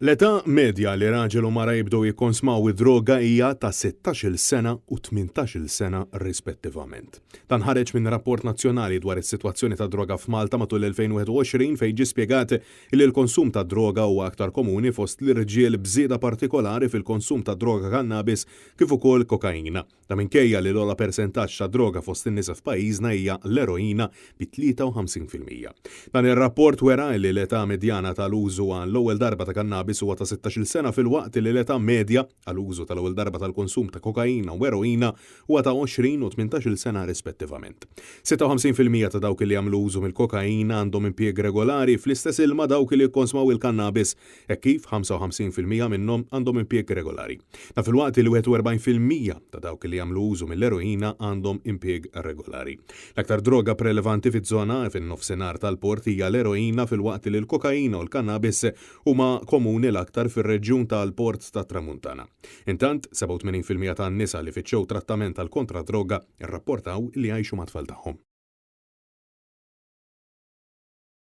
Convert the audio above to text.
L-età medja li raġel u mara jibdew jikkonsmaw id-droga hija ta' 16-il sena u 18-il sena rispettivament. Dan ħareġ minn rapport nazzjonali dwar is-sitwazzjoni tad-droga f'Malta matul l-2021 fejn ġie spjegat li l-konsum tad-droga huwa aktar komuni fost l-irġiel b'żieda partikolari fil-konsum tad-droga kannabis kif ukoll kokaina. Dan minkejja li l-ogħla persentaġġ ta' droga fost in-nisa f'pajjiżna hija l-eroina bi 53%. Dan ir-rapport wera li l-età medjana tal-użu għall-ewwel darba ta' kannabis huwa ta' 16-il sena filwaqt li l-età medja għall-użu tal-ewwel darba tal-konsum ta' kokaina u eroina huwa ta' 20 u 18-il sena rispettivament. 56% ta' dawk li jagħmlu użu mill-kokaina għandhom impjieg regolari, fl-istess ilma dawk li jikkonsmaw il-kannabis hekk kif 55% minnhom għandhom impjieg regolari. Dan filwaqt li 41% ta' dawk li jagħmlu użu mill-eroina għandhom impjieg regolari. L-aktar droga prelevanti fiż-żona fin-nofsinhar tal-port hija l-eroina filwaqt li l-kokaina u l-kannabis huma komuni l-aktar fir-reġjun tal-Port tat-Tramuntana. Intant, 87% tan-nisa li fittxew trattament għal kontra d-droga rrapportaw li jgħixu mat-tfal tagħhom.